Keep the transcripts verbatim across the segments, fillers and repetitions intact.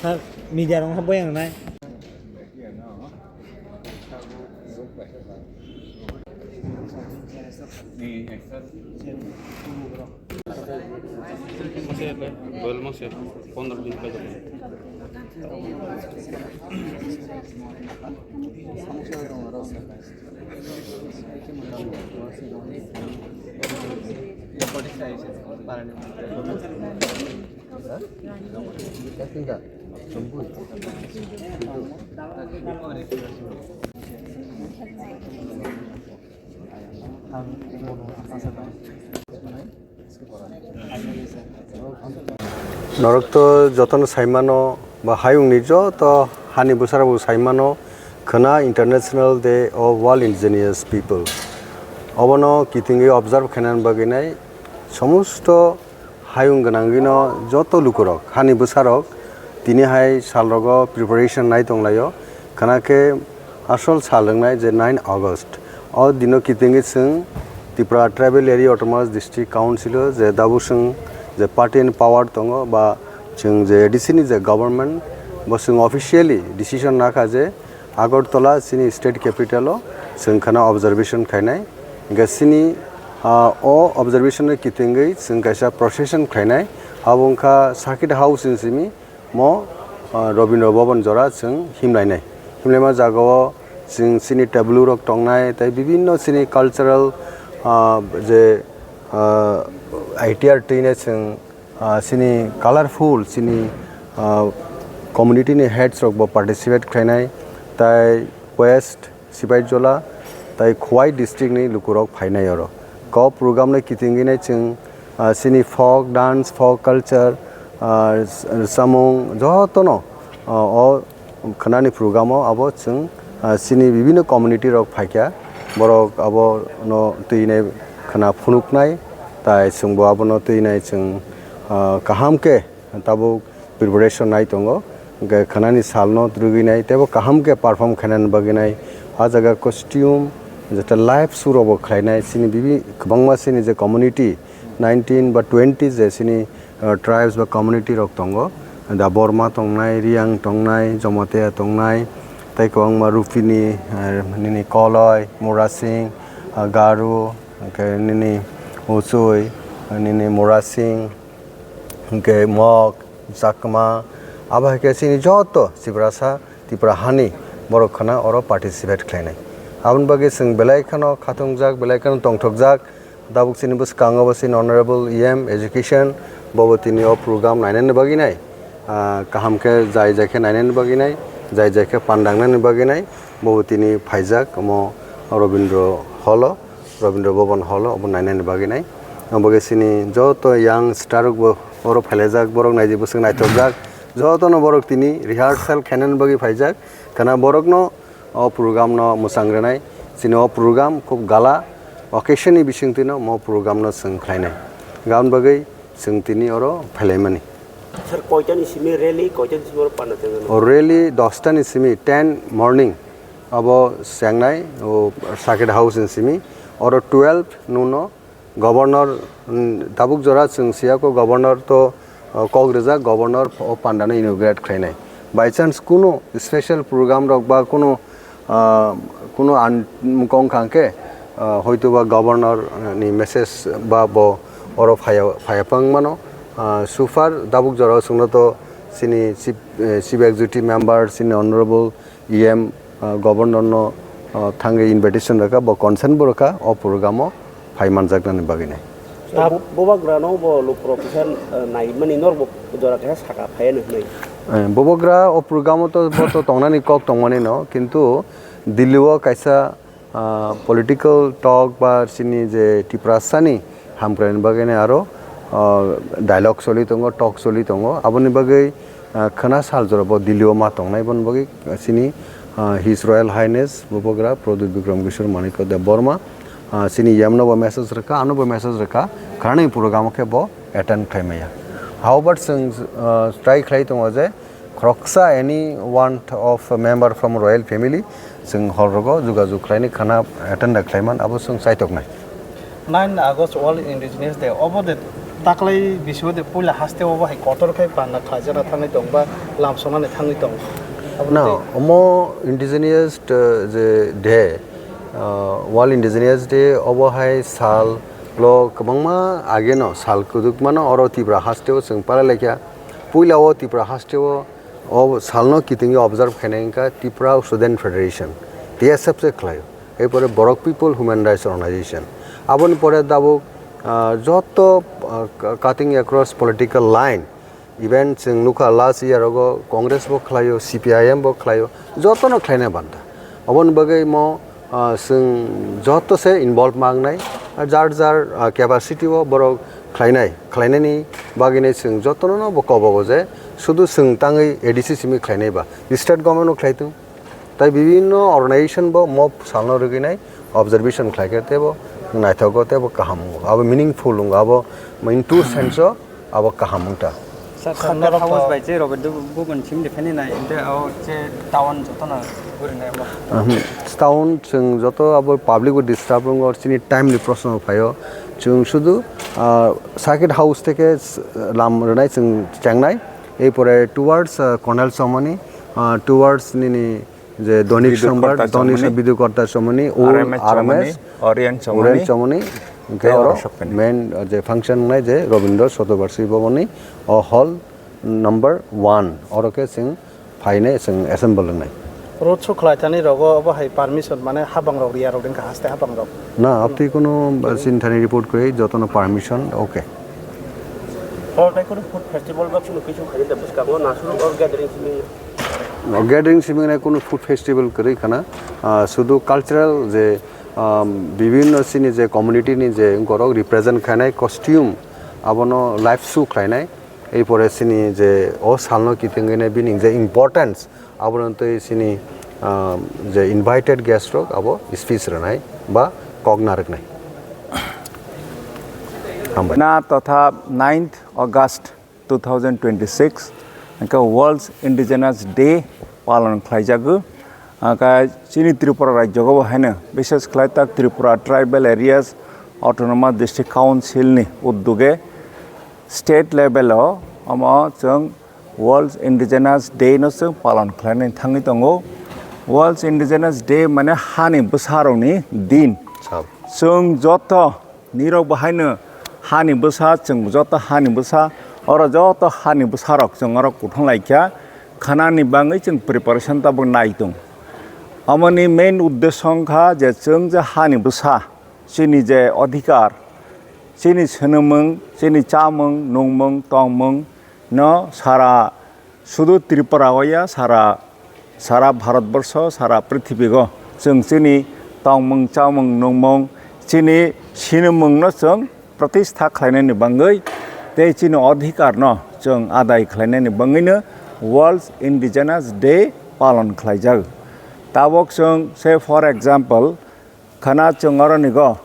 Sir, media rok habai ang nai. Boil mase, pondro din ka jabo. Norok to jotono saimano, ba hayungni joto hani bwsarokbo saimano, khwna International Day of All Indigenous People. Obono kitingwi observe khainani bagwi nai somosto hayung gwnangwino joto lukurok, hani bwsarok, tini hai salrogo preparation nai tonglaio. Khwna khe asol sal wngnai je nine August. O dino kitingwi chwng Tripura Tribal Area Autonomous District Council o je dabu chwng je party in power tongo ba chwng je A D C ni je government, bo chwng officially decision nakha je Agartala chini state capital o chwng khwna observation khainai. Hingkhe chini, ah, o observation ni kitingwi chwng kaisa procession khainai. Abo wngkha Circuit House ni simi mo, ah, Rabindra Bhavan jora chwng himlainai. Himlaima jagao chwng chini tableau rok tongnai tei bibinno chini cultural, ah, je, ah, I T R twinai chwng, ah, chini colorful chini, ah, community ni heads rok bo participate khlainai, tai West Sipaijola tai Khowai district ni lukurok phainai oro. Kok program no kitingwi nai chwng, ah, chini folk dance, folk culture, ah, samung jotono, ah, o khwnani program o abo chwng, ah, chini bibinno community rok phaikha, borok abo no twinai khwna phunuknai, tai chwngbo abono twinai chwng, ah, kaham khe tabuk preparation nai tongo, hwnkhe khwnani salno rwgwinai teibo kaham khe perform khainani bagwinai, ah jaga costume, jeta live show rokbo khlainai, chini bibi kwbangma chini je community nineteen ba twenty je chini ah, tribes ba community rok tongo. Da Borma tongnai, Riang tongnai, Jomatia tongnai, tei kwbangma Rupini, ah, nini Koloi, Murasing, ah, Garu, hwnkhe nini Uchui, nini Murasing, hwnkhe Mok, Chakma, abo hai khe chini joto Tiprasa, Tipra hani borok khwna oro participate khlainai. Aboni bagwi chwng belai kheno khatungjak, belai kheno tongthokjak. Tabuk chini bwskango bo chini Honorable E M Education, bobo tini o program nainani bagwi nai, ah, kaham khe jai jai khe nainani bagwi nai, jai jai khe pandangnani bagwi nai, bobo tini phaijak omo Rabindra Hall o, Rabindra Bhavan Hall o, obo nainani bagwi nai. Omo bagwi chini joto young star rok bo oro phailaijak, borok naidi bwswk naithokjak, jotono borok tini rehearsal khainani bagwi phaijak, khwna borokno o program no mwchang rwnai. Chini o program khub gala occasion ni bisingtwi no mo program no chwng khlainai. Gabon bagwi chwng tini oro phailaimani. Sir, koitani simi rally, koitani simi oro panda tengano? O rally dosta ni simi, ten morning abo chengnai, o Circuit House ni simi, oro twelve noon no Governor, mm, tabuk jora chwng siya ko governor to, uh, kok rijak, governor o panda no inaugurate khlainai. By chance kuno special program rok ba kuno, uh, kuno an, mukong khang khe, uh, hoito ba governor ni message ba bo oro phaya, phaya pang mano. Uh, so far tabuk jora o chwngno to chini chief, eh, chief executive member, chini honorable E M, ah, Governor no, ah, thangwi invitation rwkha, bo consent bo rwkha, o program o phai manjaknani bagwi nai. Sir, bo-, Bubagra no bo lukurok kisa, ah, naimani norok bo jora kaisa saka phaiya no hinwi. Eh, Bubagra o program o to bo to tongnani kok tongmani no, kintu Delhi o kaisa, ah, political talk ba chini je Tiprasa ni hamkraini bagwi nai aro, ah, dialogue choli tongo, talk choli tongo, aboni bagwi, ah, khwna sal jora bo Delhi o ma tongnai, boni bagwi chini, ah, His Royal Highness Bubagra Pradyut Bikram Kishore Manikya Deb Barma, ah, chini yamno bo message rwkha, ano bo message rwkha, khwnani program o khe bo attend khlai maya. However, chwng, ah, try khlai tongo je khoroksa any one of a member from royal family chwng hor rogo jogajog khlaini khwna attend khlaiman abo chwng chaitoknai. Nine August World Indigenous Day, obo de Taklai bisio de puila haste obo hai kotor khe panda khlaijana thangwi tong ba lamsonani thangwi tong. Abo No, tei omo indigenous, uh, je day, uh, World Indigenous Day obo hai sal lo kwbangma age no sal kwdwkma no oro Tripura haste o chwng palai laikha. Puila o Tripura haste o o salno kitingwi observe khainai wngkha Tripura Student Federation, T S F se khlaio. Erpore Borok People Human Rights Organization. Aboni pore tabuk, ah, joto, ah, cutting across political line, even chwng nukha last year ogo Congress bo khlaio, C P I M bo khlaio, jotono khlaina banta. Oboni bagwi mo, ah, chwng joto se involve mangnai, ah, jar jar, ah, capacity o borok khlainai, khlainani bagwino chwng jotono no bo kobogo je sudu chwng tangwi A D C simi khlainai ba, state government no khlaitung. Tai bibinno organization bo mo salno rwgwinai observation khlaikhe teibo naithogo teibo kaham wngo. Abo meaningful wngo, abo in true sense o abo kaham wngkha. Sir, Kha-, Khatar norok House to- bai je Robindra Bhaban sim de phani nai, ente o je town jotono gurinai mo. Ahum, town chwng joto abo public bo disturb wngo, chini time ni proshno phaio. Chwng sudu, ah, Circuit House theke s-, lam rwnai chwng chengnai. Erpore towards, ah, Colonel Chomoni, ah, towards nini je Donik Bidhu Songbar, Korta Donik Chomoni, Bidhu Korta Chomoni, Old R M S R M S, Chomoni, Orient Chomoni, Orient Chomoni, hwnkhe tei oro oro sokphaini. Main, uh, je function wngnai je Robindra Shatobarshi Bhavan ni o hall number one, oro khe chwng phainai, chwng assemble wngnai. Road show khlai thani rogo obo hai permission, mane habang rok riya rok dengkha haste habang rok. Na, aptwi kunu, uh, chini thani report kwrwi, jotono permission, okay. Oro tai kunu food festival ba kunu kisu khaina da bwskango nasuru or gathering simi. Gathering simi nai kunu food festival kwrwi khana, ah, sudu cultural je, um, bibinno chini je community ni je borok represent khainai costume abono live show khlainai, erpore chini je o salno kitingwi nai bini je importance abono tei chini, um, je invited guest rok abo speech rwnai ba kok narwknai. Hambai. Na totha ninth August two thousand twenty-six hwnkhe World Indigenous Day palon khlaijago. Hwnkhe chini Tripura rajyogo bo haino, bishes khlai tak Tripura Tribal Areas Autonomous District Council ni uddoge state level o omo chwng World Indigenous Day no chwng palon khlainani thangwi tongo. World Indigenous Day mane hani bwsarokni din. Sab. Chwng joto nirok bo haino hani bwsa, chwng joto hani bwsa, oro joto hani bwsarok chwng oro kuthung laikha, khanani bagwi chwng preparation tabuk nai tong. Amoni main uddesyo wngkha je chwng je hani bwsa, chini je adhikar, chini swnamung, chini chamung, nungmung, tongmung no sara sudu Tripura o ya, sara, sara Bharat borsho, sara prithibigo chwng chini tongmung, chamung, nungmung, chini sinimung no chwng pratistha khlainani bagwi tei chini adhikar no chwng adai khlainani bagwino World Indigenous Day palon khlaijak. Tabok chwng, say for example, khana chwng oronigo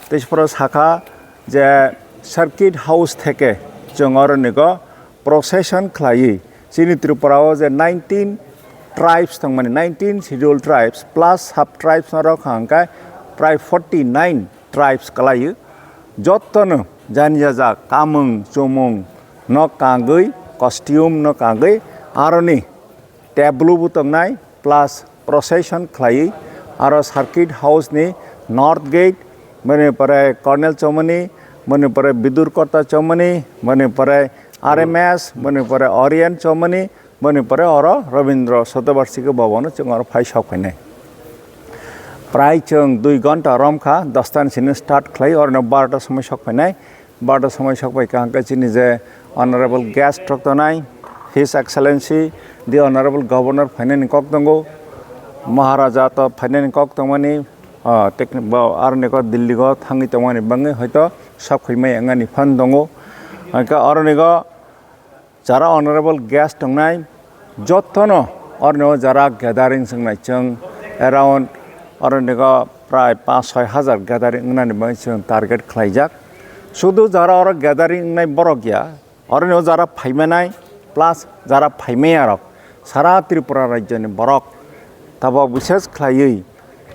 tei phoro sakha je Circuit House theke chwng oronigo procession khlaiwi chini Tripura o je nineteen tribes tongmani, nineteen scheduled tribes plus sub tribes norok hwnkhe prai forty nine tribes kwlaiwi, jottono jani jajak kamung chumung no kagwi, costume no kagwi, aroni tableau bo tongnai, plus procession khlaiwi, aro Circuit House ni North Gate, mani pore Colonel Chomoni, mani pore Bidur Kota Chomoni, mani pore R M S, mani pore Orient Chomoni, mani pore oro Rabindra Shatobarshiki Bhavan o chwng oro phai sok phainai. Prai chwng dui ghonta rom kha, dosta ni sini start khlai, oro no barota somoi sok phainai. Barota somoi sok pai kaham khe chini je honorable guest rok tongnai, His Excellency the Honorable Governor phainani kok tongo, Maharaja to phainani kok tongmani, ah, techni-, bo aroni kok Delhi go thangwi tongmani bagwi hoito sok khaimai wngani phan tongo. Hwnkhe aroni go jara honorable guest tongnai, jottono oroni o jara gathering swngnai chwng around oroni go prai panch soi hajar gathering wngnani bagwi chwng target khlaijak. Sudu jara oro gathering wngnai borok ya, oroni o jara phaimanai plus jara phaimaya rok sara Tripura rajyoni borok. Tabok bises khlaiwi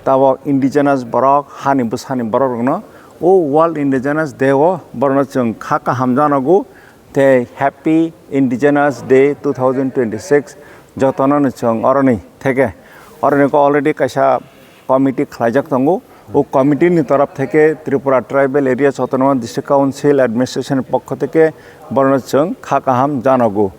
tabok indigenous borok, hani bwsani borok rokno O World Indigenous Day o borokno chwng kha kaham janogo tei Happy Indigenous Day two thousand twenty-six jotono no chwng oroni theke oroni ko already kaisa committee khlaijak tongo. O committee ni torop theke Tripura Tribal Areas Autonomous District Council administration pokho theke borokno chwng kha kaham janogo.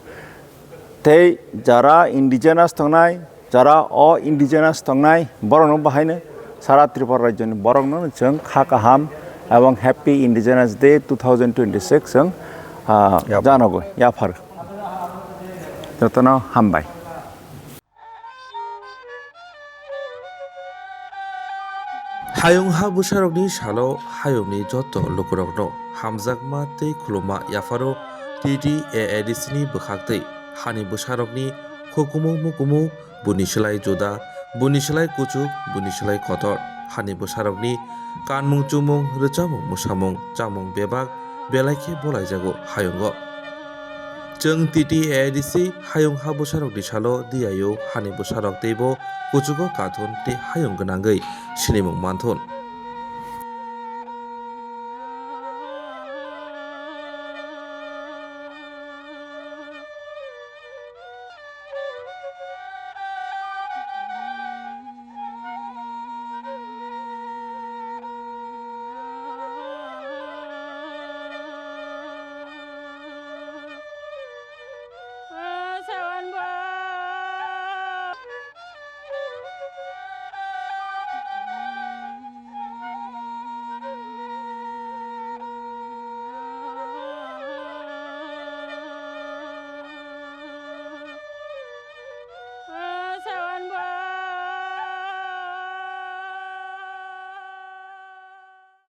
Tei jara indigenous tongnai, jara o indigenous tongnai, borokno bahaino sara Tripura rajyoni borokno chwng kha kaham ebong Happy Indigenous Day two thousand twenty-six chwng, ah, Yaphar. Janogo, yaphar. Jotono hambai. Hayung ha bwsarokni salo hayungni joto lukurokno hamjakma tei khuluma yapharo T T A A D C ni bwkhak tei hani bwsarokni hukumu mukumu, buni slai juda, buni slai kuchuk, buni slai kotor, hani bwsarokni kanmung chumung, rwchapmung, mwsamung, chamung bebak belai khe bolaijago hayungo. Chwng T T A A D C hayung ha bwsarokni salo diyaio hani bwsarok teibo kuchugo kathun tei hayung gwnangwi sinimung manthun.